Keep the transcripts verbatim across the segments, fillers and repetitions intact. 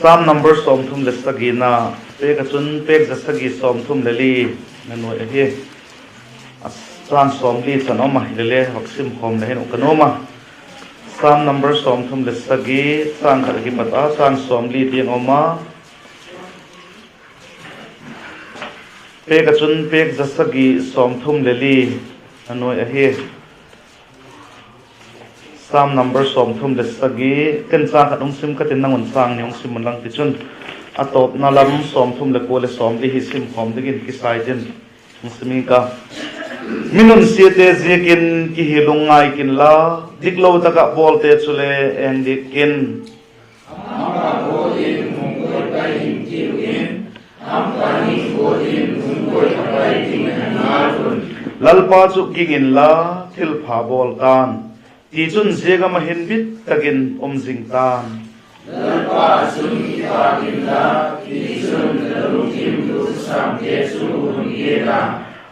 Sam number sawmthum le sagina, pêk ah chun pêk za sagi sawmthum le li na nuai ahi. A châng sawmli chan um a, hile le vak sim khawm le hin uh ka nuam a. Sam number sawmthum le sagi, châng khat a kipat a châng sawmli tiang um a. Pêk ah chun pêk za sagi sawmthum le li na nuai ahi. Sam number sawmthum le sagi, ken châng khat hung sim ka tin, nang un châng ni hung sim unlang, tichun a tawpna lam sawmthum le kua le sawmli hi sim khawm dingin kisai tin hung sim ing ka. Mi nunsiate ziakin kihi lungngai kinla, diklo tak ah bawlte chule eng dik kin. Lalpa chu ging inla, thilpha bawl ta'n; tichun zia gam ah hin bit tak in um zing ta'n.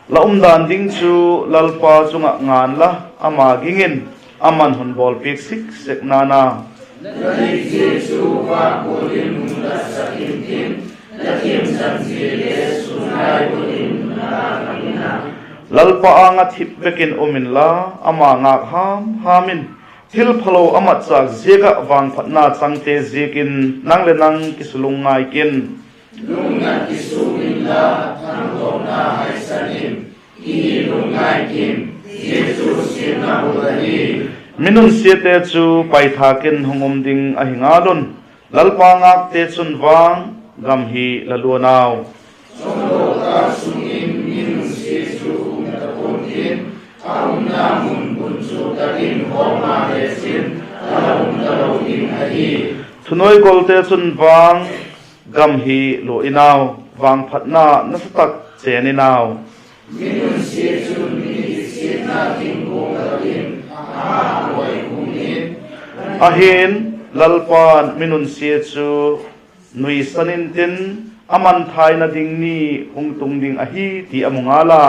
La umdan ding chu Lalpa chung ah ngan la, ama ging in, ama'n hun bawlpiak sik sek na'n a. Lalpa âng ah thip bek in um inla, ama ngâk ham ham in; thilphalo a matchâk ziak ah vangphatna changte ziakin nang leh nang kisulungngai kin. Mi nunsiate chu paithâk in hung um ding ahi ngal un; Lalpa ngâkte chun vang gam hi la lua'n au. Thunuaikolte chun vang gam hi lua in au, vangphatna nasa tak chên in au. Ahi'n, Lalpa'n mi nunsia chu nuisan intin, a mangthaina ding ni hung tung ding ahi ti a mu ngal a.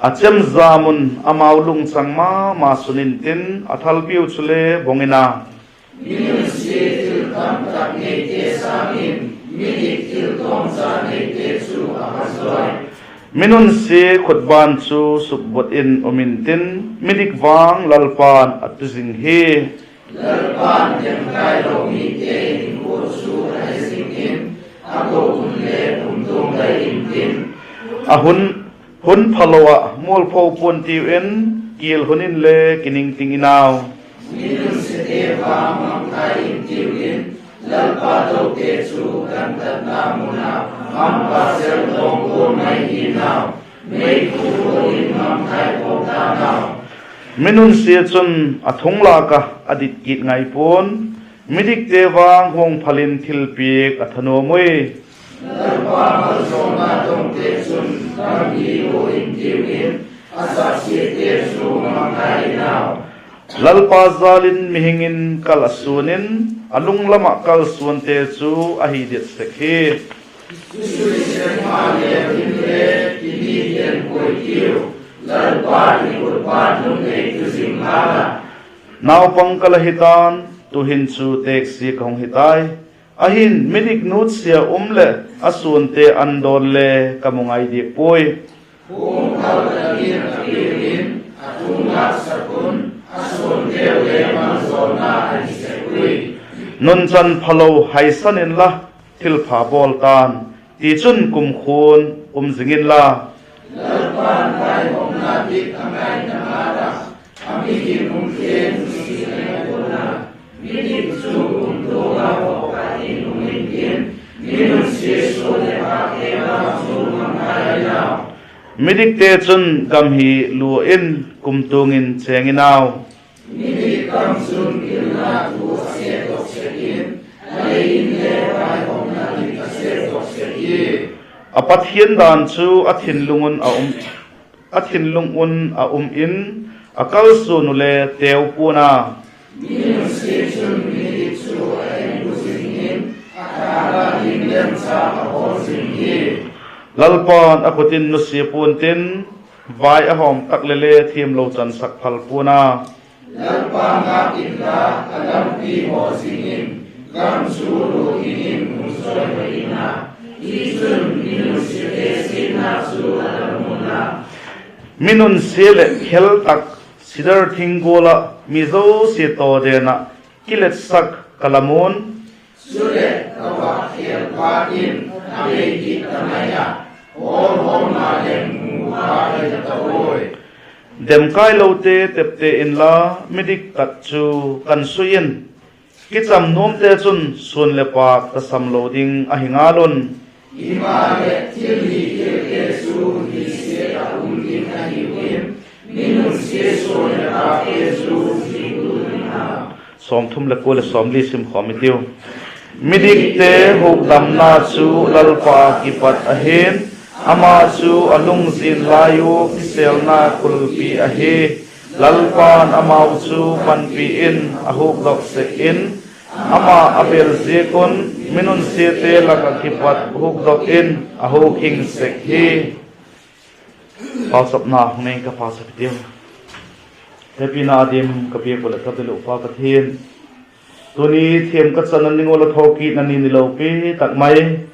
A chemjam un amau lungchang ma ma sun intin, a thalpiu chule bawng in a. Mi nunsia khutban chu sukbot in um intin, midik vang Lalpa'n a tu zing hi. A hun, hun phalo ah mualpho pua'n tiu in, kial hun inle kiningting in au. Mi nunsia chun a thunglâk ah a dit kit ngai pua'n, midikte vang huang phal in thilpiak a thanuam ui. Lalpa jâl in mihing in kal a suan in, a lunglam ah kalsuante chu a hi dit sek hi. Naupang ka la hi ta'n, tu'hin chu têksia ka hung hi tai; ahi'n, midik nutsia um leh a suante an dawn le ka mu ngai diak puai. Nunchan phalo haisan inla, thilpha bawl ta'n; tichun kumkhua'n um zing inla. Midikte chun gam hi lua in, kumtuang in chêng in au. A Pathian dan chu a thinlung un a um, a thinlung un a um in, a kalsuan uh le teu pua'n a. Lalpa'n a khut in nusia pua'n tin, vai a hawm tak leh le thiamlo chansak phal pua'n a. Lalpa ngâk inla, a lampi haw zing in, gam chu lua dingin hun chawi in a, tichun mi nunsiate siatna chu a la mun a. Mi nunsia leh khel tak sidar thing gual ah mi zosia tawden ah kiletsak ka la mu'n. Chuleh, ka va khêl phat in a bei kit ta mai a, hawl hawl ma leng mu pha in a ta ui. Demkailote tepte inla, midik tak chu kansui in, kicham nuamte chun suan leh pâk tasam lo ding ahi ngal un. Himaleh, thil hi thilte chu hi sia a um ding ahiu in, mi nunsia suan leh pâkte chu zing ding a. Sawmthum leh kua leh sawmli sim khawm i tiu. Midikte hukdamna chu Lalpa ah kipat ahi'n, ama chu a lungzin lai ua kisêlna kulpi ahi. Lalpa'n amau chu panpi in a hukdok sek in, ama a bêl ziak un mi nunsiate lak ah kipat hukdok in a hukhing sek hi. Pauchapna hung nei ka, pauchap i tiu. Hepina â dim ka biak uh leh ka bêl uh Pa Pathian, tuni thiam ka chan a ning ua la thawkitna ni ni lopi tak mai,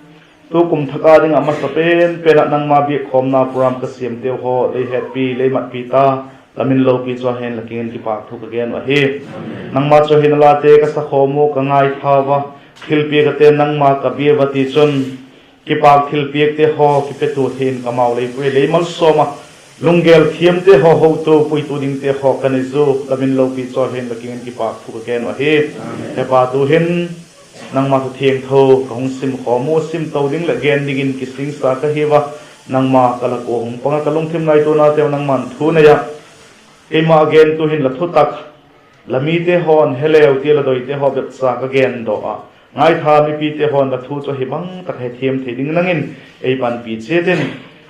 tukum thak â ding ah masa pen pen ah nangma biakkhawmna program ka siamteu haw lei hetpi lei matpi ta, la min lopi chu a hen la kiang in kipâk thu ka gen uh ahi. Nangma chu hin a late ka sakhawm ua ka ngaithau a, thilpiak a ten nangma ka bia ua tichun, kipâk thilpiakte haw kipetu thei in ka mau lei pui lei malsawm a, lunggel thiamte haw hotu puitu dingte haw ka nei zu, la min lopi chu a hen la kiang in kipâk thu ka gen uh ahi. Hepa, tu'hin nangma thu thiangtho ka hung sim khawm ua, sim to ding leh gen dingin kisingsa ka hi ua, nangma ka lak ua hung pang a, ka lungthim ngaituanateu nangma'n thu nei a, keima a gentu hin la thutak, la mite haw'n he leu tia la doite haw bepcha ka gen daw a, ngaitha mipite haw'n la thu chu ahi bang tak hethiam thei ding nang in ei panpi chiat in,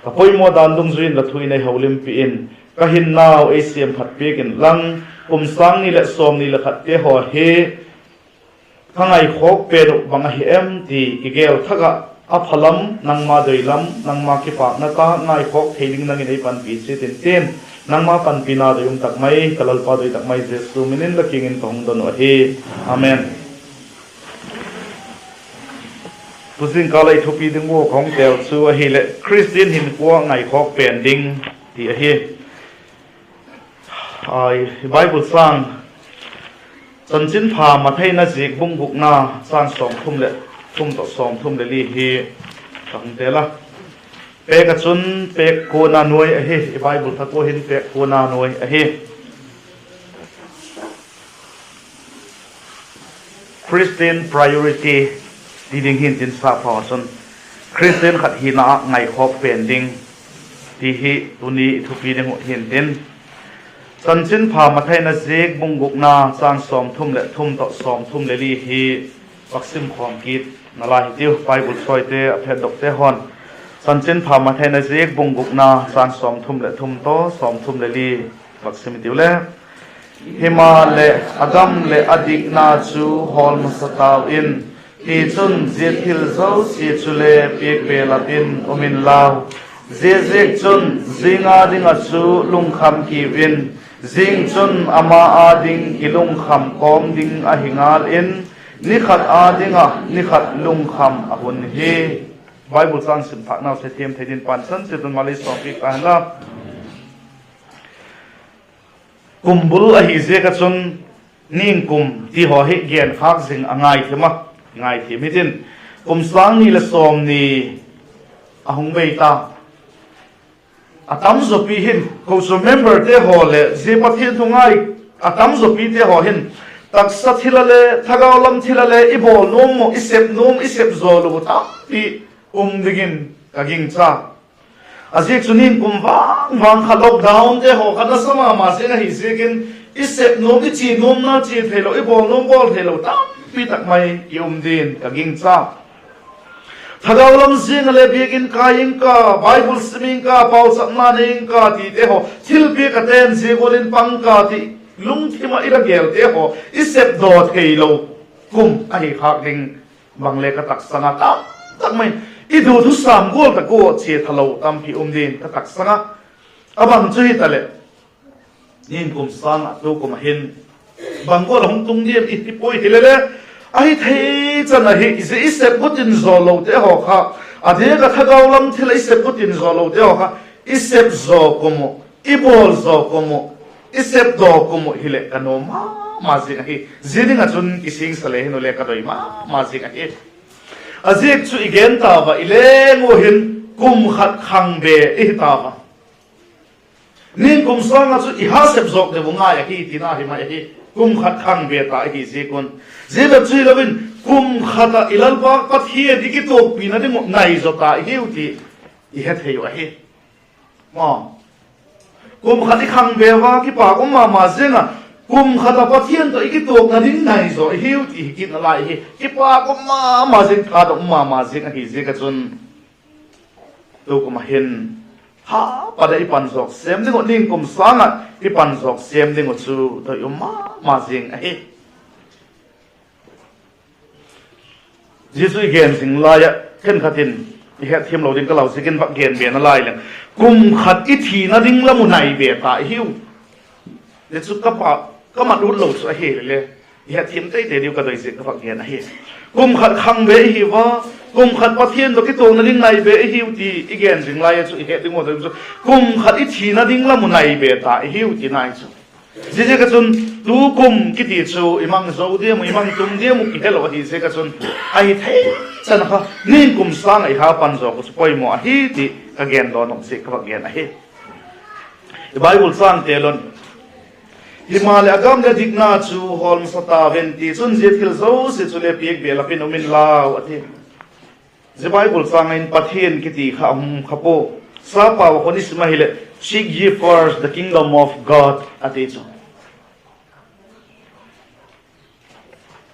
ka poimaw dan dungzui in la thu in ei holimpi in, ka hinnau ei siamphat piak inlang, kum sâng ni leh sawmni leh khatte haw hi ka ngaikhawk pen uh bang ahi em ti kigel thak ah, a pha lam nangma doi lam, nangma kipâkna ta ngaikhawk thei ding nang in ei panpi chiat in tin, nangma panpina doi um tak mai ka Lalpa doi tak mai Jesu min in la kiang in ka hung don uh ahi. Amen. Tu zingkal ah i thupi ding ua ka hung têl chu ahileh Khristian hinkhua ngaikhawk pen ding ti ahi. I Bible châng, Chanchinpha Mathai in a ziak bung gukna, châng sawmthum leh thum tawh sawmthum leh li hi ka hung têl a. Pêk ah chun pêk kuana nuai ahi, i Bible thak ua hin pêk kuana nuai ahi. Christian priority ti ding hi'ntin, sappau ah chun Khristian khat hina ah ngaikhawk pen ding ti hi tuni i thupi ding uh hi'ntin. Chanchinpha Mathai in a ziak bung gukna, châng sawmthum leh thum tawh sawmthum leh li hi vak sim khawm kit nalai hitiu, Bible chawite a phetdokte haw'n. Chanchinpha Mathai in a ziak bung gukna, châng sawmthum leh thum tawh sawmthum leh li vak sim hitiu le. Himaleh, a gam leh a dikna chu hawl masa tau in; tichun, zia thil zosia chule piak belap in um inlau. Ziaziakchun, zing â ding ah chu lungkham kiu in; zing chun ama â ding kilungkham kawm ding ahi ngal in, ni khat â ding ah ni khat lungkham a hun hi. Bible châng sim thâknau hethiam thei dingin Pathian in malei sawmpiak ta hen la. Kum bul ahi ziak ah chun, ningkum ti haw hi genkhâk zing a ngaithiam a, ngaithiam hitin, kum sâng ni leh sawmni a hung bei ta. A tam zawpi hin kochuam memberte haw leh zia Pathian thu ngai a tam zawpite haw hin, taksa thil ah le, thagau lam thil ah le i bawl nuam maw, i sep nuam, i sep zaw lo tampi um dingin ka gingcha. A ziak chu ningkum vang vang kha lockdownte haw kha nasa ma ma zing ahi ziakin, i sep nuam i chia nuamna chia theilo, i bawl nuam bawl theilo tampi tak mai i um dingin ka gingcha. Thagau lam zing ah le biakin kai ing ka, Bible sim ing ka, pauchapna nei ing ka tite haw, thilpiak a ten zia gual in pang ka ti lungthim ah i la gelte haw i sepdaw theilo kum ahi khâk ding bang le ka taksang a tam tak mai. i du thusam gual tak ua chia thalo tampi um ding ka taksang a. A bang chu hitaleh, ningkum sâng ah tukum ah hin bang gual a hung tung diam i ti puai hile le, ahi thei chan ahi, zia i sep butin zawlote haw kha, a diak ah thagau lam thil ah i sep butin zawlote haw kha, i sep zaw kum uh, i bawl zaw kum uh, i sep daw kum uh hileh ka nuam ma ma zing ahi. Zia ding ah chun kisingsa le hin u le ka doi ma ma zing ahi. A ziak chu i gen tau a, i leng ua hin kum khat khang be i hi tau a. Ningkum sâng ah chu i ha sep zawk deu ngai ahi tina hi mai ahi. Kum khat khang be ta ahi ziak un, zia bep chu hilo in, kum khat ah i Lalpa Pathian i kituakpina ding uh nai zaw ta i hiu ti i hethei uh ahi. Kum khat i khang be ua kipâk um ma ma ziang a, kum khat ah Pathian tawh i kituakna ding nai zaw i hiu ti hi kit nalai hi. Kipâk um ma ma ziang, tha dong um ma ma ziang ahi ziak ah chun, tukum ah hin ha pat ah i pan zawk sêm ding uh, ningkum sâng ah i pan zawk sêm ding uh chu doi um ma ma zing ahi. Zia chu i gen zing lai ah khenkhat in i hetthiam lo ding ka lau ziakin vak gen be nalai leng, kum khat i thina ding lam uh nai be ta i hiu. Zia chu ka mat ut lo chu ahile le, i hetthiam teitei diu ka doi ziak ka vak gen ahi. Kum khat khang be i hiu a, kum khat Pathian tawh kituakna ding nai be i hiu ti i gen zing lai ah chu i het ding uh chu, kum khat i thina ding lam uh nai be ta i hiu tina hi chu. Ziaziak ah chun, tukum kiti chu i mang zo diam uh, i mang tum diam uh kihelo ahi ziak ah chun, ahi thei chan kha ningkum sâng ah i ha pan zawk uh chu poimaw ahi ti ka gen dawn nop ziak ka vak gen ahi. I Bible chângte lon, himaleh a gam leh dikna chu hawl masa tau hen, tichun zia thil zosia chule piak belap in um inlau, a ti. Zia Bible châng ah hin Pathian kiti kha a hung kha pua. Sapau ah khun i sim ahileh, Seek ye first the kingdom of God, a ti chu.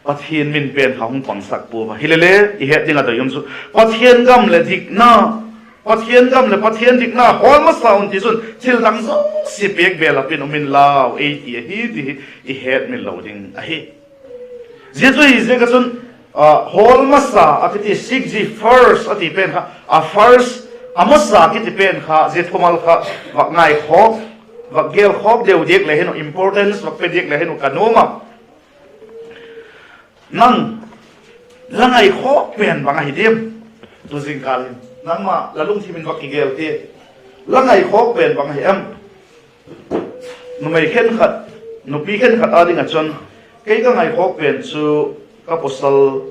Pathian min pen kha hung pangsak pua a. Hilele, i het ding a doi um chu, Pathian gam leh dikna, Pathian gam leh Pathian dikna hawl masa un, tichun thil dang zosia piak belap in um inlau, ei ti ahi ti hi i hetmil lo ding ahi. Zia chu hi ziak ah chun, hawl masa a kiti, seek ye first a ti pen kha, a first, a masa kiti pen kha, zia thumal kha vak ngaikhawk, vak gelkhawk deu diak le hin uh, importance vak pe diak le hin uh ka nuam a. Nang la ngaikhawk pen bang ahi diam? Tu zingkal hin nangma la lungthim in vak kigel ti. La ngaikhawk pen bang ahi em? Numei khenkhat, nupi khenkhat â ding ah chun, kei ka ngaikhawk pen chu ka pawsal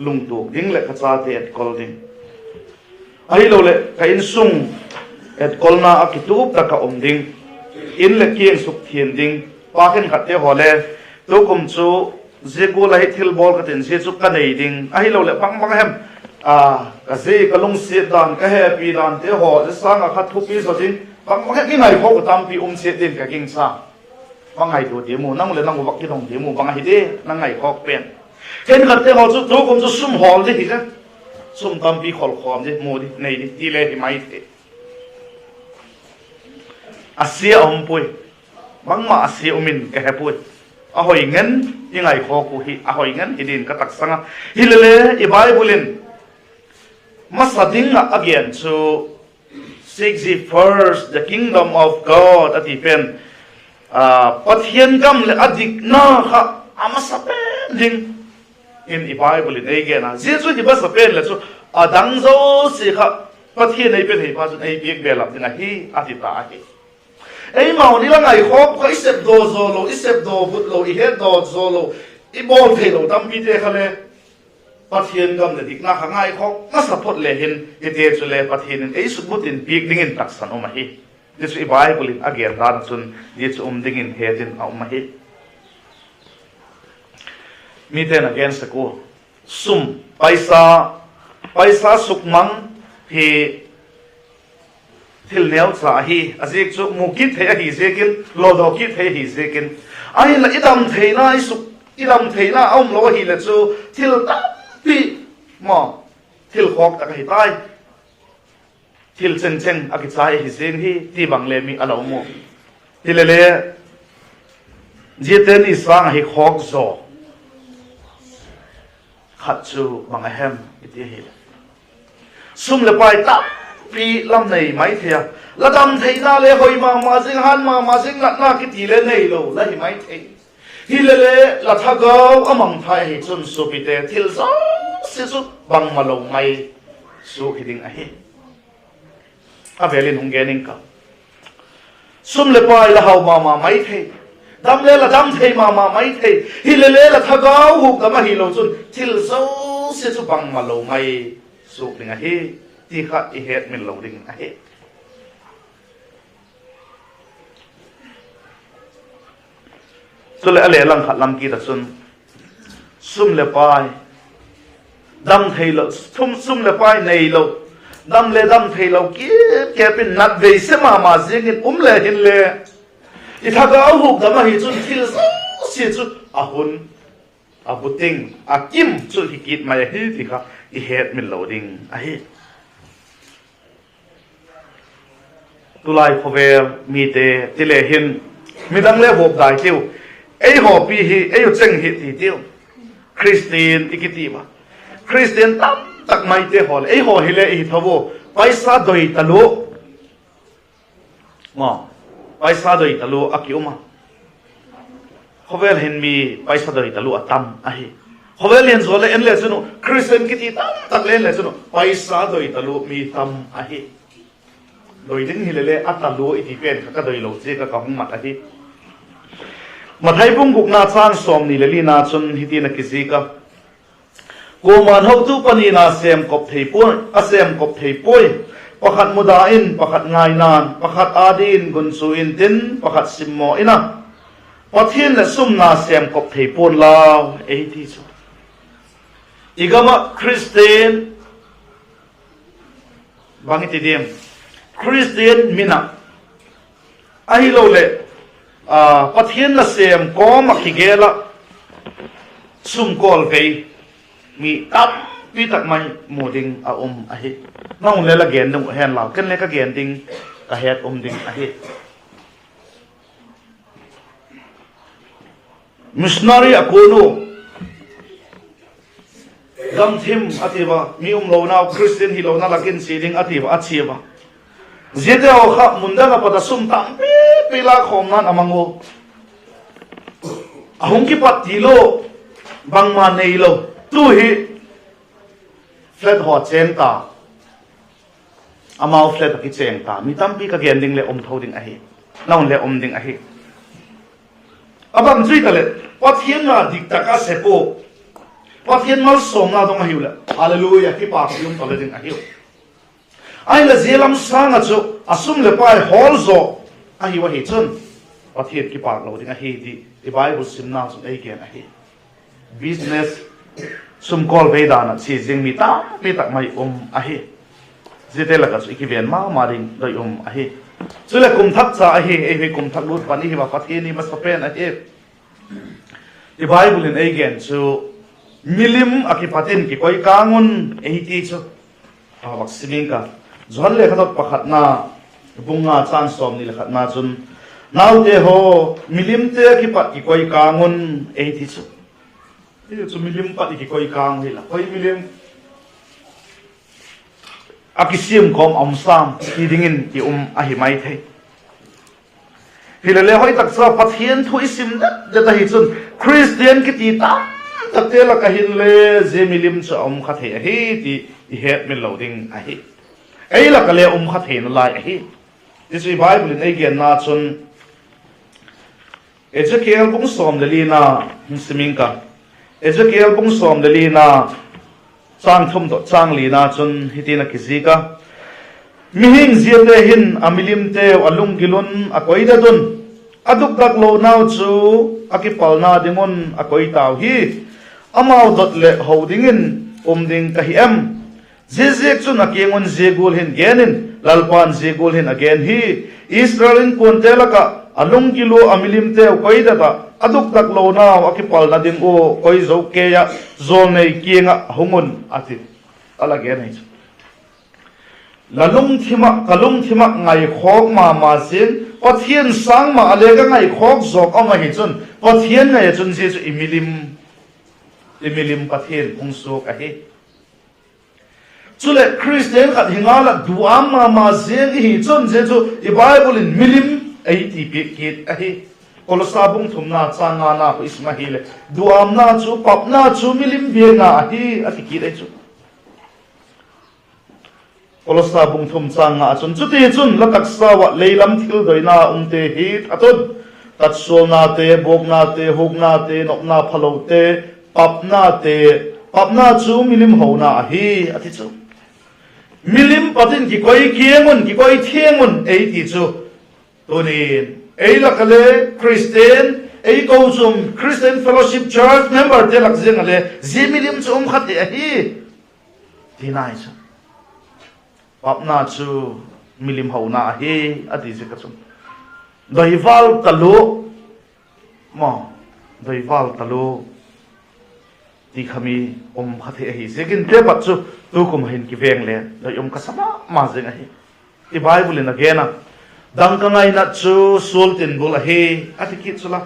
lungtuak ding leh ka chate etkol ding, ahiloleh ka insung etkolna ah kitup tak ah um ding, in leh kiang sukthiang ding. Pa khenkhatte haw le, tukum chu zia gual ahi, thilbawl ka tin, zia chu ka nei ding, ahiloleh bang bang hem, ka zi ka lungsiat dan, ka hepi dante haw zia sâng ah kha thupi zaw ding, bang bang hem i ngaikhawk uh tampi um chiat ding ka gingcha. Bang ngaitua diam u, nang leh nang u vak kidong diam u, bang ahi di nang ngaikhawk pen? Khenkhatte haw chu tukum chu sum hawl di hi, sum tampi khol khawm di, mu di, nei di ti le hi mai thei. A sia a um puai. Bangma a sia um in ka he puai. A hoi ngen, i ngaikhawk uh hi a hoi ngen hi din ka taksang a. Hilele i Bible in masa ding ah a gen chu, Seek ye first the kingdom of God a ti pen, Pathian gam leh a dikna kha a masa pen ding in i Bible in ei gen a. Zia chu hi masa pen leh chu, a dang zosia kha Pathian ei pe thei pa chun ei piak belap ding ahi, a ti ta ahi. Eimau ni la ngaikhawk kha i sepdaw zaw lo, i sepdaw but lo, i hetdaw zaw lo, i bawl theilo tampite kha le Pathian gam leh dikna kha ngaikhawk masa phot le hin, hite chule Pathian in ei sukbut in piak dingin taksan um ahi. Zia chu i Bible in a gen dan ah chun zia chu um dingin het in a um ahi. Mite'n a gen sek ua, sum, paisa, paisa sukmang hi thil neucha ahi, a ziak chu mu kit thei ahi ziakin, lawdaw kit thei ahi ziakin. Ahinla i dam theina, i suk, i dam theina a um lo ahileh chu, thil tampi maw, thil khawk tak ahi tai. Thil chengcheng a kichai ahi zing hi ti bang le mi a la um u. Hilele, ziate ni sâng ahi khawk zaw khat chu bang a hem i ti ahileh, Sum leh pai tampi lam nei mai thei a, la dam theina le hoi ma ma zing, hat ma ma zing, natna kiti le neilo la hi mai thei. Hilele la thagau a mangthai ahi chun suapite, thil zosia chu bangmalo mai suak hi ding ahi. A vêl in hung gen ing ka. Sum leh pai la hau ma ma mai thei, dam le la dam thei ma ma mai thei, hilele la thagau hukdam ahilo chun thil zosia chu bangmalo mai suak ding ahi, ti kha i hetmil lo ding ahi. Chuleh a le langkhat lam kit ah chun, sum leh pai dam theilo, sum leh pai neilo, dam le dam theilo, kip kep in nat veise ma ma ziang in um le hinle, i thagau hukdam ahi chun thil zosia chu a hun, a buting, a kim chu hi kit mai ahi ti kha i hetmil lo ding ahi. Tulai khawvel mite ti le hin, midang le huap dai tiu, ei hawpi hi ei u cheng hi ti tiu. Khristian i kiti ua, Khristian tamtak maite haw leh ei haw hile i hi tho ua, paisa doi talua, paisa doi talua a ki um a. Khawvel hin mi paisa doi talua a tam ahi. Khawvel hin zaw le en le chun u, Khristian kiti tamtak le en le chun u, paisa doi talua mi tam ahi. Doi ding hilele a talua i ti pen kha ka doilo ziak ah ka hung mat ahi. Mathai bung gukna châng sawmni leh lina chun hitin a kizik a: Kuama'n hotu panina sêm, a sêmkop thei puai; pakhat muda in, pakhat ngaina'n, pakhat â dingin gunchu intin, pakhat simmaw in a. Pathian leh sum na sêmkop thei pua'n lau, ei ti chu. I gam ah Khristian, bang i ti diam, Khristian min ah, ahiloleh Pathian nasêm kawm ah kigel ah sumkawlvei mi tampi tak mai mu ding a um ahi. Nang le la gen ding uh hen lau, ken le ka gen ding ka het um ding ahi. Missionary a kuan u, gamthim a ti ua, mi umlonau, Khristian hilona lak in chia ding a ti ua, a chia ua. Ziate haw kha mun dang ah pat a sum tampipi lâk khawmna'n a mang ua, a hung kipat ti lua, bangma neilo. Tu hi flat haw chêng ta, amau flat ah kichêng ta mi tampi ka gen ding leh um tho ding ahi. Nang le um ding ahi. A bang chu hitaleh, Pathian na dik tak a sep ua, Pathian malsawmna dong ahiu leh, Hallelujah, kipâk i um talo ding ahiu. Ahinla zia lam sâng ah chu a sum leh pai hawl zaw ahiu ahi chun, Pathian kipâk lo ding ahi ti i Bible simna chun ei gen ahi. Business, sumkawlvei dan ah chia ziang mi tampi tak mai um ahi. Ziate lak ah chu i kiven ma ma ding doi um ahi. Chuleh kum thak cha ahi, ei hi kum thak lût pan i hi ua, Pathian i masa pen ahi. I Bible in ei gen chu, milim ah kipat in kikoi kâng un, ei ti chu. A vak sim ing ka. Johan lekhathot pakhatna, bung nga châng sawmni leh khatna chun, naute haw, milimte ah kipat kikoi kâng un, ei ti chu. Hi chu milim pat i kikoi kâng hila, hoi milim a kisiam kawm a um sam ti dingin i um ahi mai thei. Hilele hoi tak cha Pathian thu i sim det det ahi chun, Khristian kiti tamtakte lak ah hinle zia milim chu a um kha thei ahi ti i hetmil lo ding ahi. Ei lak ah le um kha theina lai ahi. Ti chu i Bible in ei genna chun, Ezekiel bung sawm leh lina hung sim ing ka. Ezekiel bung sawm leh lina, châng thum tawh châng lina chun hitin a kizik a: Mihing ziate hin a milimteu a lunggil un a koidet un, a dukdak lonau chu a kipalna ding un a koi tau hi. Amau dot leh ho dingin um ding ka hi em? Ziaziakchun a kiang un zia gual hin gen in, Lalpa'n zia gual hin a gen hi: Israel inkuante lak ah a lunggil ua a milimteu koidet ah, a dukdak lonau a kipalna ding ua koi zo kei ah, jawlnei kiang ah hung un, a ti. A la gen ahi chu. La lungthim ah, ka lungthim ah ngaikhawk ma ma ziang, Pathian sâng ma a le ka ngaikhawk zawk a um ahi chun, Pathian ngai ah chun zia chu i milim, i milim Pathian hung suak ahi. Chuleh Khristian khat hi ngal ah duam ma ma ziang i hi chun, zia chu i Bible in milim ei ti piak kit ahi. Kolosa bung thumna châng ngana kha i sim ahileh, duamna chu, papna chu milim biakna ahi, a ti kit ahi chu. Kolosa bung thum châng nga ah chun, chutichun la taksau ah lei lam thil doina umte hi that un: tatsualnate, buaknate, huknate, nopna phalote, papnate, papna chu milim hona ahi, a ti chu. Milim pat in kikoi kiang un, kikoi thiang un ei ti chu, tunin ei lak ah le Khristian, ei kochuam Christian Fellowship Church memberte lak ziang ah le zia milim chu um kha thei ahi, tina hi chu. Papna chu milim hona ahi, a ti ziak ah chun, doival talua, ma, doival talua ti kha mi um kha thei ahi ziakin, te pat chu tukum ah hin kiveng le doi um ka sa ma ma zing ahi. I Bible in a gen a, dangka ngainat chu sual tinbul ahi, a ti kit chu la.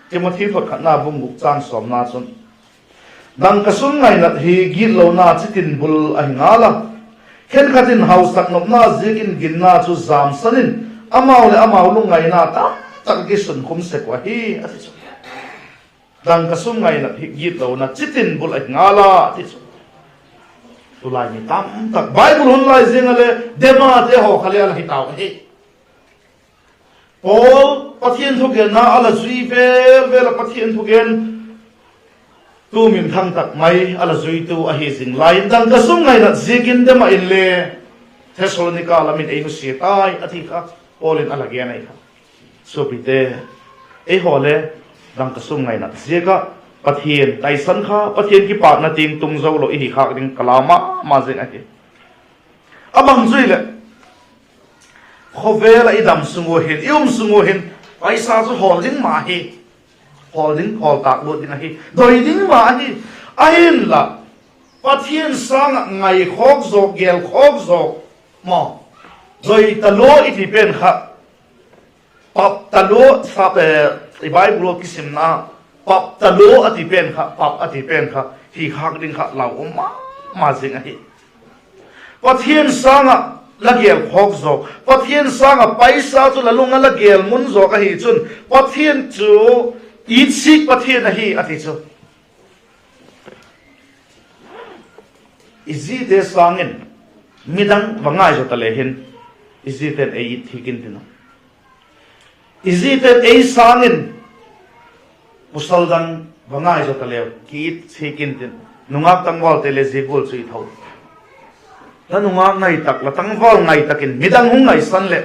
Timothy thot khatna bung guk châng sawmna chun, dangka sung ngainat hi gitlona chi tinbul ahi ngal a, khenkhat in hausak nopna ziakin ginna chu jamsan in, amau leh amau lungngaina tamtak kisunkhum sek uh ahi, a ti chu. Dangka sung ngainat hi gitlona chi tinbul ahi ngal a, a ti chu. Tulai mi tamtak Bible hun lai ziang ah le Demate haw kha le a la hi tau ahi. Paul Pathian thugenna a la zui vel vel ah, Pathian thugen tu minthang tak mai a la zuitu ahi zing lai in, dangka sung ngainat ziakin Dema in le Thessalonika lam in ei nusia tai, a ti kha Paul in a la gen ahi kha. Suapite, eihaw le dangka sung ngainat ziak ah Pathian taisan kha, Pathian kipâkna tiang tung zo lo i hi khâk ding ka la ma ma zing ahi. A bang chu hileh, khawvel ah i dam sung ua hin, i um sung ua hin, paisa chu hawl ding ma hi, hawl ding, hawl tâk lut ding ahi, doi ding ma ahi. Ahinla, Pathian sâng ah ngaikhawk zawk, gelkhawk zawk, ma, doi talua i ti pen kha, pap talua, i Bible ah kisimna, pap talua a ti pen kha, pap a ti pen kha hi khâk ding kha lau um ma ma zing ahi. Pathian sâng ah la gelkhawk zawk, Pathian sâng ah paisa chu la lung ah la gel mun zawk ahi chun, Pathian chu itsik Pathian ahi, a ti chu. I zite sâng in midang va ngai zaw ta le hin, i zite'n ei it thik intin uh. I zite'n ei sâng in pasal dang va ngai zaw ta leu ki it thik intin. Nungak tangvalte le zia gual chu i tho. La nungak ngai tak, la tangval ngai tak in midang hung ngaisan leh,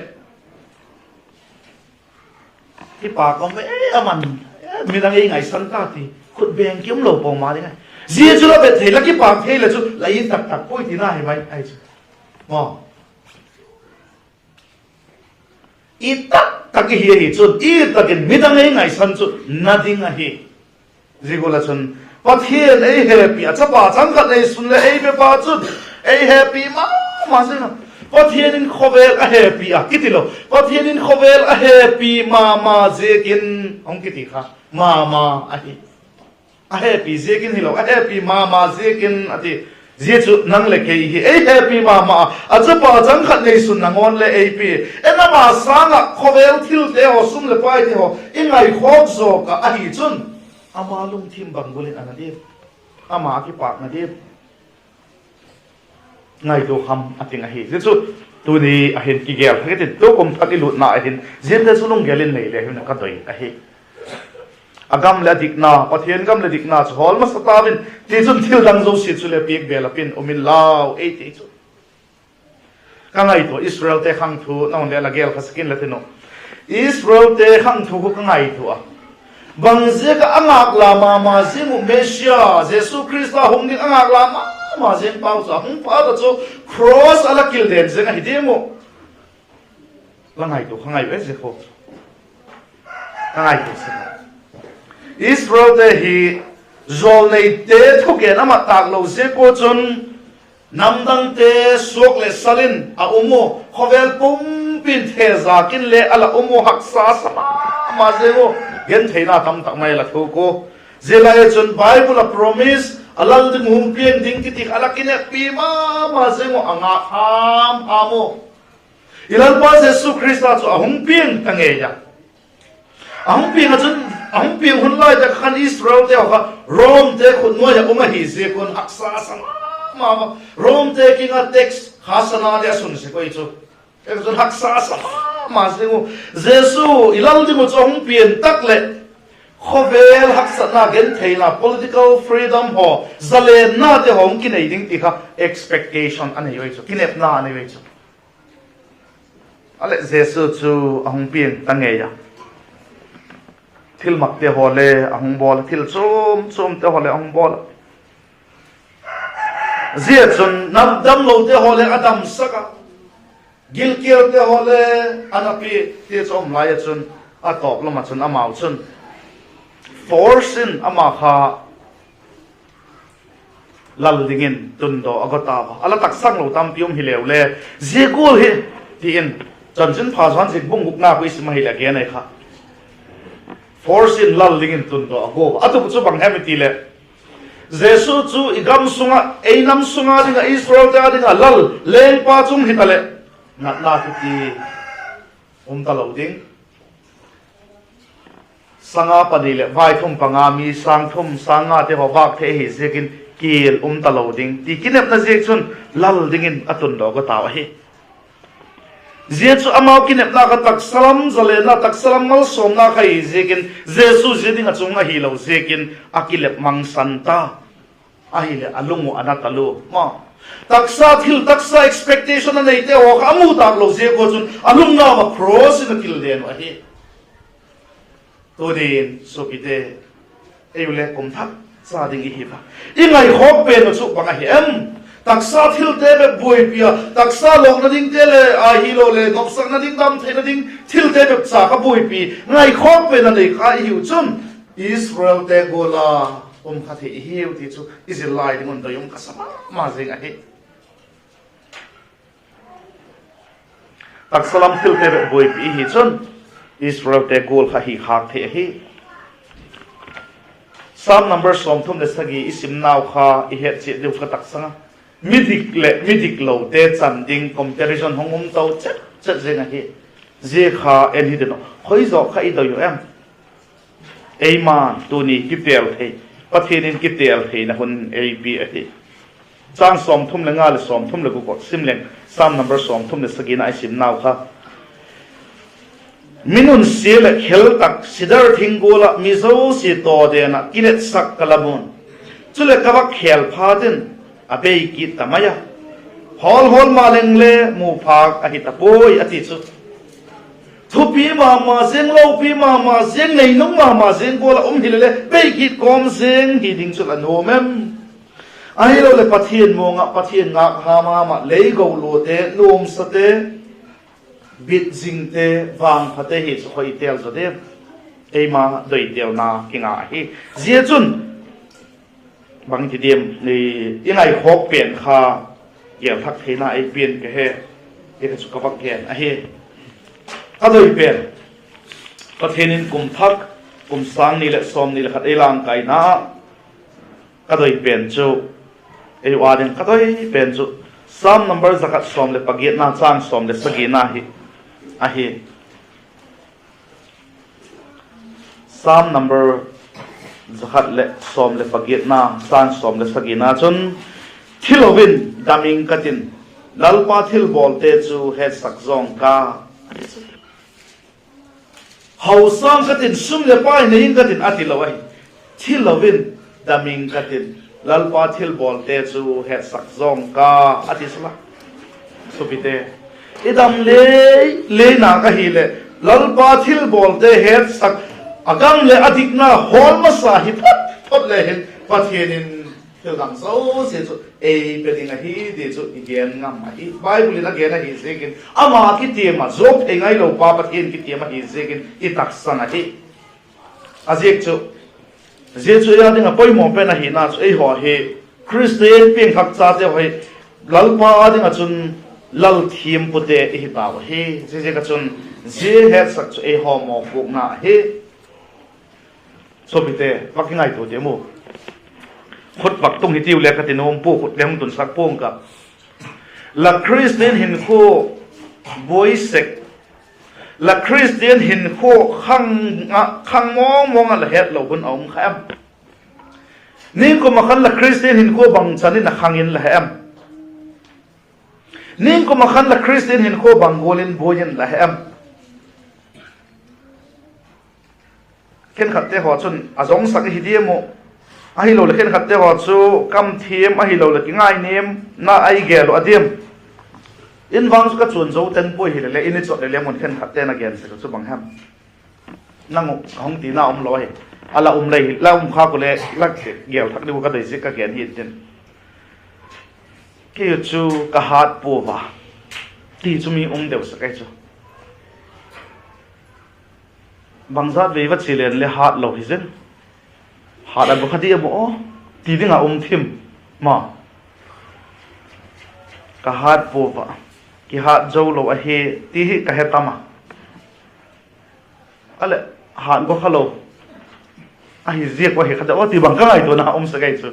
kipâk um e, aman midang ei ngaisan ta ti khut beng ki um lo pua ma ding ahi. Zia chu la bet thei, la kipâk thei leh chu la it tak tak puai tina hi mai ahi chu. It tak tak i hi ahi chun, it tak in midang ei ngaisan chu na ding ahi. Zia gual ah chun, Pathian ei hepi a, chapa chang khat neisun leh ei pepa chun ei hepi ma ma zing a. Pathian in khawvel a hepi a kiti lo, Pathian in khawvel a hepi ma ma ziakin, hung kiti kha ma ma ahi. A hepi ziakin hilo, a hepi ma ma ziakin a ti. Zia chu nang leh kei hi ei hepi ma ma a, a chapa chang khat neisun nangawn le ei pi. En ama sâng ah khawvel thilte haw, sum leh paite haw i ngaikhawk zawk ah ahi chun, ama lungthim bang gual in a na diam? Ama a kipâkna diam? Ngaitua kham a ting ahi. Zia chu tuni a hin kigel thak i tin, tukum thak i lutna a hin ziate chu lunggel in nei le hin ka doi ahi. A gam leh a dikna, Pathian gam leh dikna chu hawl masa tau in, tichun thil dang zosia chu le piak bel a pin um inlau ei ti chu. Ka ngaitua Israelte khang thu na hun le la gel kha sek inla tin uh. Israelte khang thu khu ka ngaitua a, bang ziak ah a ngâk la ma ma ziang uh, Messia Jesu Khrista hung ding a ngâk la ma ma ziang pau chu a hung phat ah chu cross a la kilden ziang ahi diam uh? La ngaitua kha ngai ve zia khu. Ka ngaitua sek a, Israelte hi jawlneite thugen a mat tâk lo ziak ua chun, namdangte suak leh sal in a um u, khawvel pumpi'n thezâk in le a la um u, haksa sa ma ma ziang u, gentheina tamtak mai a la thuk u. Zia lai ah chun Bible ah promise A lal ding uh hung piang ding kiti kha a la kineppi ma ma zing uh, a ngâk ham ham u. I Lalpa Jesu Khrista chu a hung piang ta ngei a. A hung piang ah chun, a hung piang hun lai tak khan Israelte haw kha Romte khut nuai ah um ahi ziak un haksa sa ma ma a. Romte kiang ah tax kha sana leh a sun sek ui chu. Chun haksa sa ma ma zing u. Jesu i lal ding uh chu a hung piang tak leh khawvel haksatna, gentheina, political freedom haw, zalennate haw hung kinei ding ti kha expectation a nei ui chu, kinepna a nei ui chu. A leh Jesu chu a hung piang ta ngei a. Thilmakte haw le a hung bawl a, thil chuam chuamte haw le a hung bawl a. Zia chun nam damlote haw le a damsak a, gilkialte haw le a na pia ti chu um lai ah chun, a tawp lam ah chun amau chun force in ama kha lal dingin tundaw a go tau a. A la taksang lo tampi um hileu le, zia gual hi, ti in, Chanchinpha Johan ziak bung gukna khu i sim ahileh a gen ahi kha. Force in lal dingin tundaw a go a. A tup chu bang hem i ti leh, Jesu chu i gam sung ah, ei nam sung a ding ah, Israelte a ding ah lal, lengpa chung hita leh, natna kiti um talo ding. Sanga pani leh vaithum panga mi sâng thum sâng ngate haw vâk thei ahi ziakin kial um talo ding ti kinepna ziak chun lal dingin a tundaw go tau ahi. Zia chu amau kinepna kha taksa lam zalenna, taksa lam malsawmna kha hi ziakin, Jesu zia ding ah chung ahilo ziakin a kilep mangsan ta. Ahileh a lung uh a na talua ma. Taksa thil, taksa expectation a neite haw kha a mu tâk lo ziak ua chun a lungna ah cross in a kil den uh ahi. Tunin suapite, ei u le kum thak cha ding i hi a, i ngaikhawk pen uh chu bang ahi em? Taksa thilte bep buaipi a, taksa lawkna dingte le ahiloleh nopsakna ding, dam theina ding thilte bep cha kha buaipi, ngaikhawk pen a nei kha i hiu chun, Israelte gual a um kha thei i hiu ti chu i zil lai ding un doi um ka sa ma ma zing ahi. Taksa lam thilte bep buaipi i hi chun, Israelte gual kha hi khâk thei ahi. Sam number sawmthum leh sagi i simnau kha i het chiat diu ka taksang a. Midik leh midiklote chan ding comparison hung um to chet chet zing ahi. Zia kha en hi ding uh, khoi zaw kha i doi uh em? Eima'n tuni kitêl thei, Pathian in kitêl theina hun ei pia ahi. Chang sawmthum leh nga leh sawmthum leh guk sim leng, Sam number sawmthum leh sagina i simnau kha. Min nunsia leh khel tak sidar thing gual ah mi zosia tawden ah kiletsak ka la mu'n, chuleh ka vak khêl phat in a bei kit ta mai a, hawl hawl ma leng le mu phâk ahi ta puai, a ti chu. Thupi ma ma ziang, lopi ma ma ziang, neinung ma ma ziang gual ah um hile le bei kit kawm ziang hi ding chu la nuam em? Ahiloleh Pathian muang ah, Pathian ngâk ham ham ah lei go luate, nuamsate, bit zingte, vangphate hi chu khoi i têl zaw diam? Eima doitêlna kinga ahi. Zia chun bang i ti diam, i ngaikhawk pen kha gel thak theina ei pia'n ka he, ti kha chu ka vak gen ahi. Ka doi pen, Pathian in kum thak, kum sâng ni leh sawmni leh khat ei langkaina, ka doi pen chu, ei u â ding ka doi pen chu, Sam number za khat sawm leh pagiatna chang sawm leh sagina hi ahi. Sam number za khat leh sawm leh pagiatna chang sawm leh sagina chun, thi lo in dam ing ka tin, Lalpa thilbawlte chu hetsak zawng ka, a ti chu. Hausâng ka tin, sum leh pai nei ing ka tin, a ti lo ahi. Thi lo in dam ing ka tin, Lalpa thilbawlte chu hetsak zawng ka, a ti sala. Suapite, i dam lei lei nak ahileh, Lalpa thilbawlte hetsak, a gam leh a dikna hawl masa hi phot phot le hin Pathian in thil dang zosia chu ei pe ding ahi ti chu i gen ngam ahi. Bible in a gen ahi ziakin, ama kitiam ah zuak thei ngailo pa Pathian kitiam ahi ziakin i taksang ahi. A ziak chu, zia chu ei â ding ah poimaw pen ahina chu eihaw hi Khristian piangthak chate haw hi Lalpa â ding ah chun lal thiampute i hi tau ahi. Ziaziak ah chun zia hetsak chu eihaw mawpuakna ahi. Suapite, vak kingaitua diam u. Khut vak tung hitiu le ka ti nuam pua, khut le hung tunsak pua'ng ka. La Khristian hinkhua buai sek, la Khristian hinkhua khang ah, khang mawng mawng ah la hetlo hun a um kha em? Ningkum ah khan la Khristian hinkhua bangchan in a khang in la he em? Ningkum ah khan la Khristian hinkhua bang gual in buai in la he em? Khenkhatte haw chun a zongsak ahi diam uh, ahiloleh khenkhatte haw chu kam thiam ahiloleh kingainiamna a i gel uh a diam? In vang chu ka chuan zo ten puai hileh le, in i chot leh le mun khenkhatte'n a gen sek uh chu bang hem? Nang uh ka hung tina um lo ahi. A la um lei, la um khâk uh le la gel thak ding uh ka doi ziak ka gen hi intin. Kei uh chu ka hât pua a, ti chu mi um deu sek ahi chu. Bangzat vei va chia leng le hât lo hi zing. Hât a bu kha diam aw, ti ding ah um thim ma. Ka hât pua a, kihât zo lo ahi, ti hi ka he tam a. A leh, hât go kha lo ahi ziak uh ahi kha de aw ti bang ka ngaituana um sek ahi chu.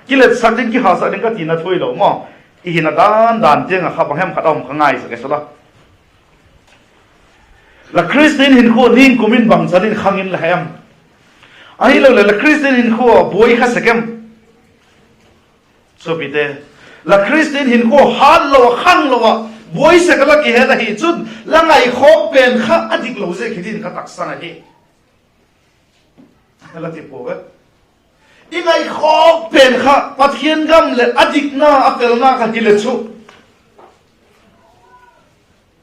Kiletsak ding, kihâtsak ding ka tina thu hilo maw. I hina dan dan tiang ah kha bang hem khat a um kha ngai sek ahi chu la. La Khristian hinkhua ningkum in bangchan in khang in la he em? Ahiloleh la Khristian hinkhua buai kha sek em? Suapite, la Khristian hinkhua hât lo ah, khang lo ah, buai sek a la kihet ahi chun la ngaikhawk pen kha a dik lo ziak hi din ka taksang ahi, la ti puau ve. I ngaikhawk pen kha Pathian gam leh a dikna, a felna kha hile chu,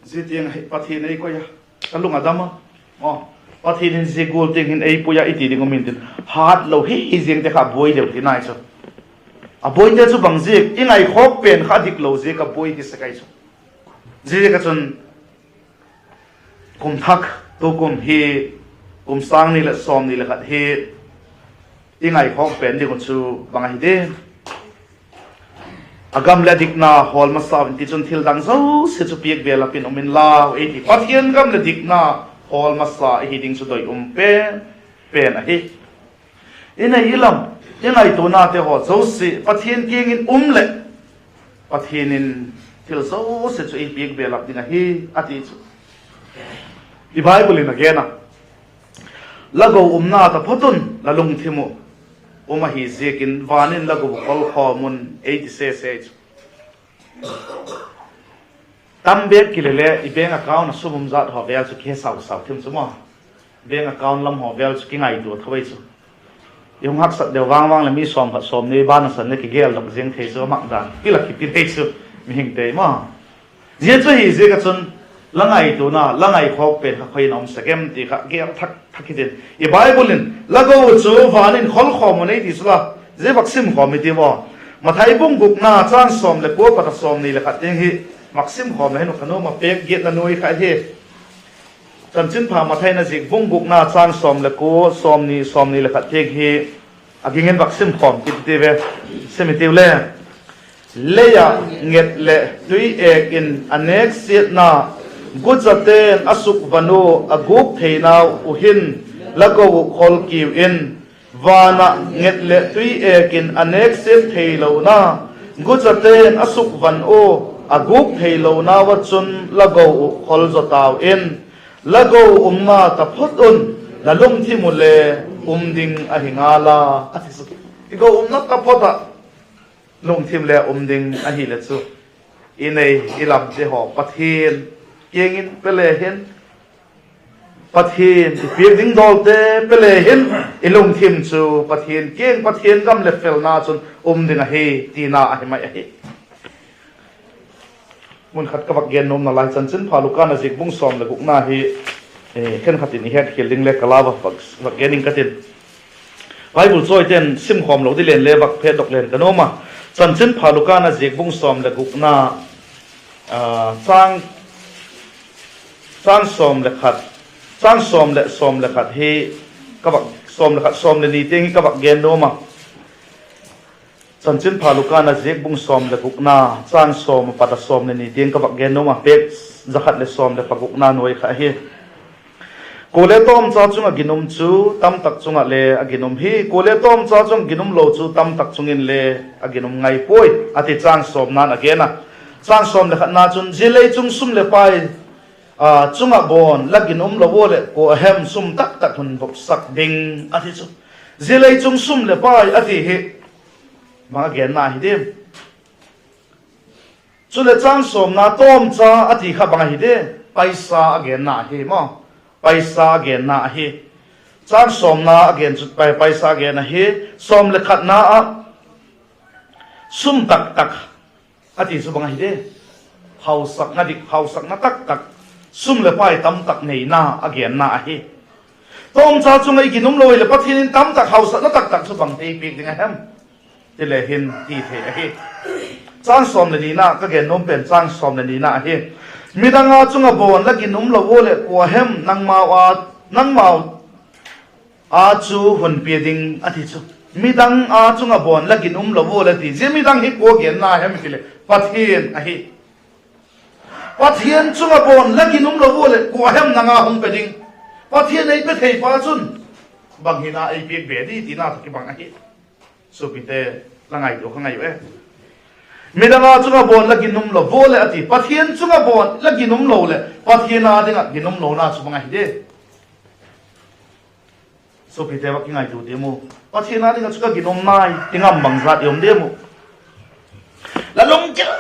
zia tiang ah Pathian ei koi a, ka lung a dam a. Aw, Pathian in zia gual tiang hin ei pui a i ti ding um intin, hât lo hi hi ziangte kha buai deu tina ahi chu. A buaite chu bang ziak? I ngaikhawk pen kha a dik lo ziak a buai hi sek ahi chu. Ziaziak ah chun kum thak, tukum hi, kum sâng ni leh sawmni leh khat hi, i ngaikhawk pen ding uh chu bang ahi diam? A gam leh a dikna hawl masa un, tichun thil dang zosia chu piak belap in um inlau ei ti. Pathian gam leh dikna hawl masa i hi ding chu doi um pen pen ahi. I nei i lam, i ngaituanate haw zosia Pathian kiang in um leh, Pathian in thil zosia chu ei piak belap ding ahi, a ti chu. I Bible in a gen a, la go umna taphot un la lungthim uh um ahi ziakin van in la go uh khol khawm un, ei ti sese chu. Tam bêk kile le i bank account a sum um zat haw vêl chu kihe sau sau thim chu maw. Bank account lam haw vêl chu kingaitua tho ei chu. I hung haksat deu vang vang leh mi sawmkhat sawmni ban a san leh kigeldok ziang thei chu, a mak dan pil a kipi thei chu, mihingte maw. Zia chu hi ziak ah chun la ngaituana, la ngaikhawk pen kha khoi in a um sek em ti kha gel thak thak hitin. I Bible in la go uh chu van in khol khawm un ei ti chu la, zia vak sim khawm i ti maw. Mathai bung gukna châng sawm leh kua pat a sawmni leh khat tiang hi vak sim khawm la hin uh ka nuam a, pêk giatna nuai kha hi. Chanchinpha Mathai in a ziak bung gukna châng sawm leh kua, sawmni, sawmni leh khat tiang hi a ging in vak sim khawm kit i ti ve. Sim i tiu le. Lei ah nget leh tui êk in a nêksiatna, guchate'n a sukvan ua a gûk theinau uh hin la go uh khol kiu in. Van ah nget leh tui êk in a nêksiat theilona, guchate'n a sukvan ua a gûk theilonau ah chun la go uh khol zaw tau in. La go umna taphot un la lungthim uh le um ding ahi ngal a, a ti chu. I go umna taphot ah lungthim le um ding ahile chu, i nei i lamte haw Pathian kiang in pe le hin, Pathian i piak ding dawlte pe le hin, i lungthim chu Pathian kiang, Pathian gam leh felna chun um ding ahi tina ahi mai ahi. Mun khat ka vak gen nuamna lai, Chanchinpha Luka in a ziak bung sawm leh gukna hi, khenkhat in i hetkhial ding le ka la va vak gen ing ka tin. Bible chawite'n sim khawm lo di len le vak phetdok len ka nuam a. Chanchinpha Luka in a ziak bung sawm leh gukna, châng, châng sawm leh khat, châng sawm leh, sawm leh khat hi, sawm leh khat, sawm leh ni tiang hi ka vak gen nuam a. Chanchinpha Luka in a ziak bung sawm leh gukna, châng sawm a pat a sawm leh ni tiang ka vak gen nuam a, pêk za khat leh sawm leh pagukna nuai kha hi. Kuale tawmcha chung ah ginum chu tamtak chung ah le a ginum hi, kuale tawmcha chung ginum lo chu tamtak chung in le a ginum ngai puai, a ti. Châng sawmna'n a gen a, châng sawm leh khatna chun, Zia lei chung sum leh pai chung ah bawn la ginum lo ua leh, kua a hem sum taktak hun vopsak ding? a ti chu. Zia lei chung sum leh pai a ti hi bang a genna hi diam? Chuleh châng sawmna tawmcha a ti kha bang ahi diam? Paisa a genna ahi maw. Paisa a genna ahi. Châng sawmna a gen chu paisa a gen ahi. Sawm leh khatna ah sum taktak a ti chu bang ahi diam? Hausakna dik, hausakna taktak, sum leh pai tamtak neina a genna ahi. Tawmcha chung ah i ginum lo hileh Pathian in tamtak hausakna taktak chu bang ei piak ding a hem? Ti le hin ti thei ahi. Châng sawm leh nina, ka gen nuam pen châng sawm leh nina ahi. Midang â chung ah bawn la ginum lo ua leh kua hem nangmau â, nangmau â chu hun pia ding? a ti chu. Midang â chung ah bawn la ginum lo ua leh ti, zia midang hi kua genna hem i ti leh Pathian ahi. Pathian chung ah bawn la ginum lo ua leh kua hem nang â hung pe ding? Pathian ei pe thei pa chun bang hina ei piak be di tina tawh kibang ahi. Suapite, la ngaitua kha ngai u e. Midang â chung ah bawn la ginum lo ua leh a ti, Pathian chung ah bawn la ginum lo leh Pathian â ding ah ginum lona chu bang ahi di? Suapite, va kingaitua diam u. Pathian â ding ah chu ka ginum nai ti ngam bangzat i um diam uh? La lunggil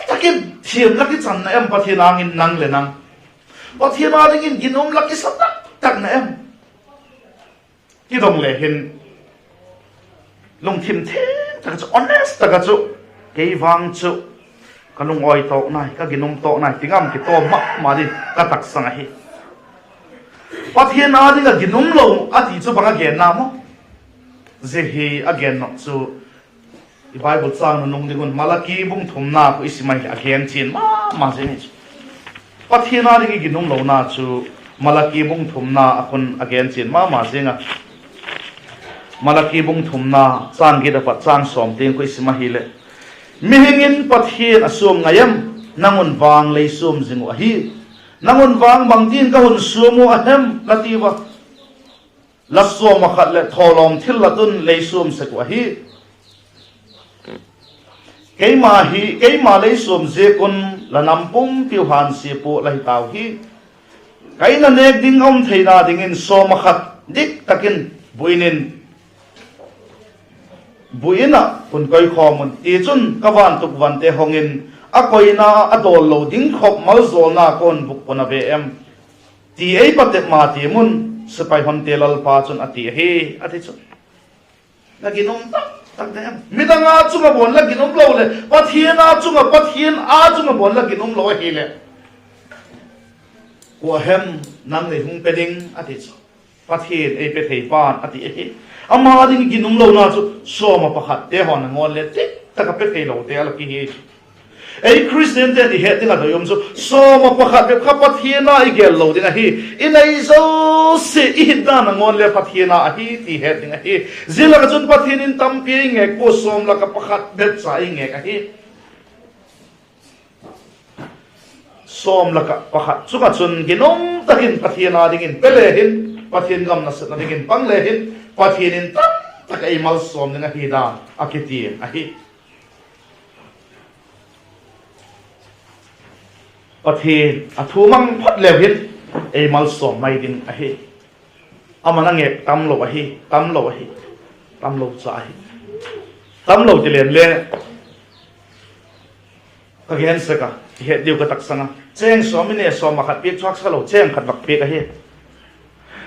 tak in thiam la kichan na em Pathian âng in nang leh nang? Pathian â dingin ginum la kisa taktak na em? Kidong le hin, lungthim theng tak ah chu, honest tak ah chu, kei vang chu ka lungawi tawk nai, ka ginum tawk nai ti ngam kitawm ma ma ding ka taksang ahi. Pathian â ding ah ginum lo a ti chu bang a genna maw? Zia hi a gen nop chu i Bible châng nunung ding un Malaki bung thumna khu i sim ahileh a gen chian ma ma zing hi chu. Pathian â ding i ginum lona chu Malaki bung thumna ah khun a gen chian ma ma zing a. Malaki bung thumna châng giat apat châng sawm tiang khu i sim ahileh, Mihing in Pathian a suam ngai em? Nang un vang lei suam zing uh ahi. Nang un vang bangtin ka hun suam uh a hem? la ti ua. La sawm ah khat leh thawlawm thillat un lei suam sek uh ahi. Keima hi, keima lei suam ziak un la nam pumpiu hânsia pua la hi tau hi. Ka In ah nêk ding a um theina dingin sawm ah khat dik tak in bu In in, bu In ah hun koikhawm un; tichun ka vantukvante hong in, a koina a dawl lo ding khop maljawlna ka hun bûk puan a ve em? ti ei patep ma tiam un, sipai honte Lalpa chun a ti ahi, a ti chu. La ginum tak tak na em? Midang â chung ah bawn la ginum lo leh Pathian â chung ah, Pathian â chung ah bawn la ginum lo ahileh, kua hem nang lei hung pe ding? a ti chu. Pathian ei pe thei pa'n a ti ahi. Ama ding ginum lona chu sawm ah pakhatte haw nangawn le dik tak ah pe theilote a la kihi chu. Ei Khristiante i het ding ah doi um chu sawm ah pakhat bep kha Pathian â i gel lo ding ahi. I nei zosia i hit dan nangawn le Pathian â ahi ti het ding ahi. Zia lak ah chun Pathian in tampi ei ngêk pua, sawm lak ah pakhat bep cha ei ngêk ahi. Sawm lak ah pakhat chung ah chun ginum tak in Pathian â dingin pe le hin, Pathian gam nasepna dingin pang le hin, Pathian in tamtak ei malsawm ding ahi dan a kiti ahi. Pathian a thu mang phot leu hin ei malsawm mai ding ahi. Ama'n a ngêk tamlo ahi, tamlo ahi, tamlo cha ahi. Tamlo ti leng le ka gen sek a, i het diu ka taksang a. Chêng sawm i nei a, sawm ah khat piak chu haksa lo, chêng khat vak piak ahi.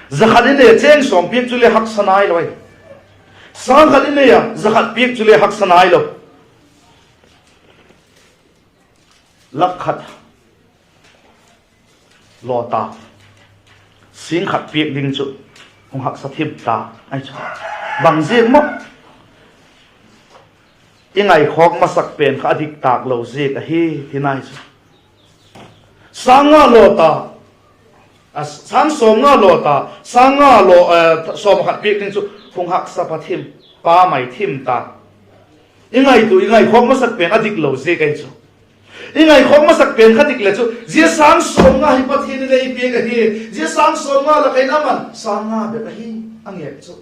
Za khat i nei a, chêng sawm piak chu le haksa nailo ahi. Sâng khat i nei a, za khat piak chu le haksa nailo. Lak khat law ta, sîng khat piak ding chu hung haksa thim ta ahi chu. Bang ziak maw? I ngaikhawk masak pen kha a dik tâk lo ziak ahi, ti nai chu. Sâng nga law ta, a, sâng sawm nga law ta, sâng nga law, sawm ah khat piak ding chu hung haksa pa thim, pa mai thim ta. I ngaitua, i ngaikhawk masak pen a dik lo ziak ahi chu. I ngaikhawk masak pen kha dik le chu, zia sâng sawmnga hi Pathian in ei piak ahi, zia sâng sawmnga lak ah in aman sâng nga bep ahi, a ngêk chu,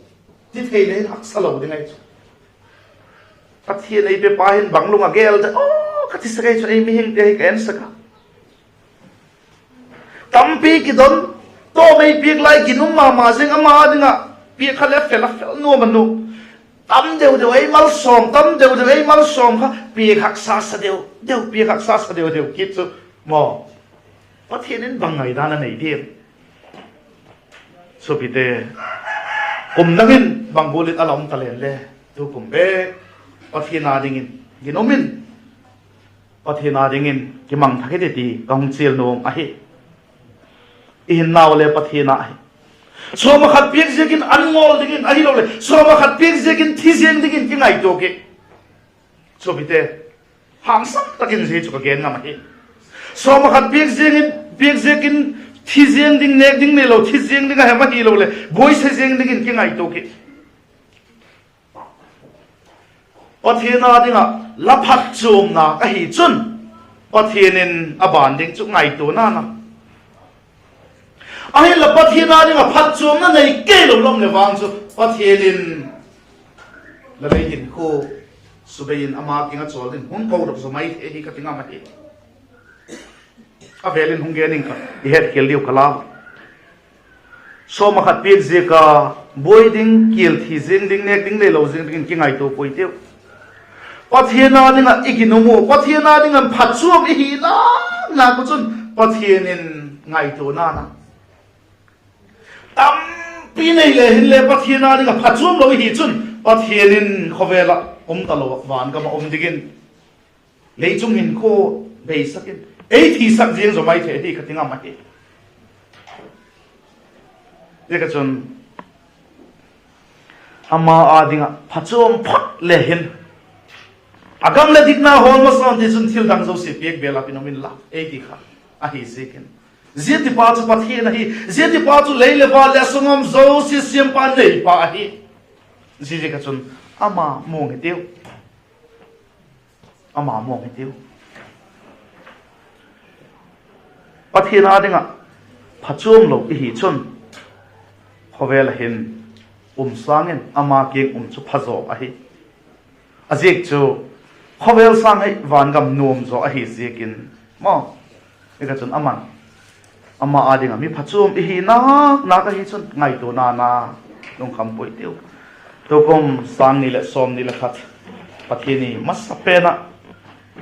ti thei le in haksa lo ding ahi chu. Pathian ei pepa hin bang lung a gel de aw ka ti sek ahi chu, ei mihingte hi ka ensak a. Tampi kidon, tawm ei piak lai ginum ma ma zing, ama â ding ah piak kha le fel a fel nuam a nu. Tam deu deu ei malsawm, tam deu deu ei malsawm kha piak haksa sa deu deu, piak haksa sa deu deu kit chu maw, Pathian in bang ngaidan a nei diam? Suapite, kum dang in bang gual in a la um talen le, tukum bek Pathian â dingin ginum in, Pathian â dingin kimang thak i ti ti ka hung chial nuam ahi. I hinnau le Pathian â ahi. Sawm ah khat piak ziakin an ngawl dingin, ahiloleh sawm ah khat piak ziakin thi ziang dingin kingaitua ki. Suapite, hangsan tak in zia chu ka gen ngam ahi. Sawm ah khat piak ziakin, piak ziakin thi ziang ding, nêk ding neilo, thi ziang ding a hem ahiloleh buaise ziang dingin kingaitua ki. Pathian â ding ah la phatchuamna ahi chun, Pathian in a ban ding chu ngaituana na. Ahinla Pathian â ding ah phatchuamna nei kei lo lam leh vang chu Pathian in la lei hinkhua subei in ama kiang ah chawl ding hun ko dok zaw mai thei hi ka ti ngam ahi. A vêl in hung gen ing ka, i hetkhial diu ka lau. Sawm ah khat piak ziak a buai ding, kial thi ziang ding, nêk ding neilo ziang dingin kingaitua puai tiu. Pathian â ding ah i ginum u, Pathian â ding ah phatchuam i hi nak nak u chun Pathian in ngaituana na. Tampi nei le hinle Pathian â ding ah phatchuam lo i hi chun Pathian in khawvel ah um talo ah van gam ah um dingin lei chung hinkhua beisak in ei thisak ziang zaw mai thei hi ka ti ngam ahi. Ziaziakchun ama â ding ah phatchuam phot le hin, a gam leh dikna hawl masa un, tichun thil dang zosia piak bêl ah pin um inla ei ti kha ahi ziakin, zia tipa chu Pathian ahi, zia tipa chu lei leh van leh a sung a um zosia siampa neipa ahi. Ziaziakchun ama muang hitiu. Ama muang hitiu. Pathian â ding ah phatchuam lo i hi chun khawvel ah hin um sâng in ama kiang um chu pha zaw ahi. A ziak chu khawvel sâng hi van gam nuam zaw ahi ziakin maw. Ziaziakchun aman ama â ding ah mi phatchuam i hi nak nak ahi chun ngaituana na, lungkham puai tiu. Tukum sâng ni leh sawmni leh khat, Pathian ni masa pen ah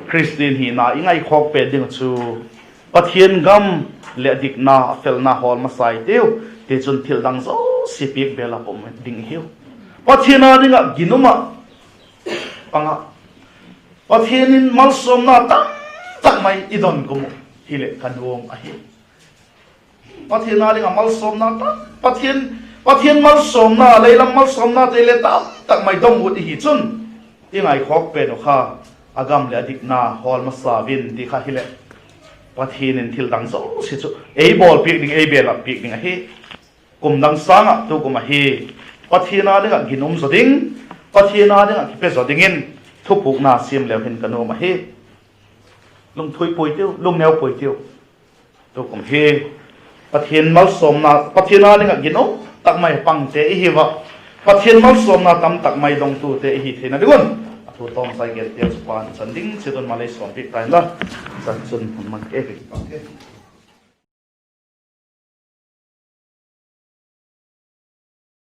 Khristian hina i ngaikhawk pen ding chu Pathian gam leh a dikna a felna hawl masa i tiu. Tichun thil dang zosia piak bêl ah pum ding i hiu. Pathian â ding ah ginum ah, pang ah, Pathian in malsawmna tam tak mai i don kum uh hileh ka nuam ahi. Pathian â ding ah malsawmna tam, Pathian, Pathian malsawmna, lei lam malsawmnate le tam tak mai dong ut i hi chun, i ngaikhawk pen uh kha a gam leh a dikna hawl masa vin ti kha hileh, Pathian in thil dang zosia chu ei bawlpiak ding, ei belap piak ding ahi. Kum dang sâng ah tukum ahi, Pathian â ding ah ginum zaw ding, Pathian â ding ah kipe zaw dingin thupukna siam leu hin ka nuam ahi. Lungthui puai tiu, lungneu puai tiu. Tukum hi Pathian malsawmna, Pathian â ding ah ginum tak mai pangte i hi ua, Pathian malsawmna tam tak mai dongtute i hi theina ding un, a thu tawmchai gente chu pan chan ding chiat un malei sawmpiak ta inla, chan chun hun man ke, ka kipak e.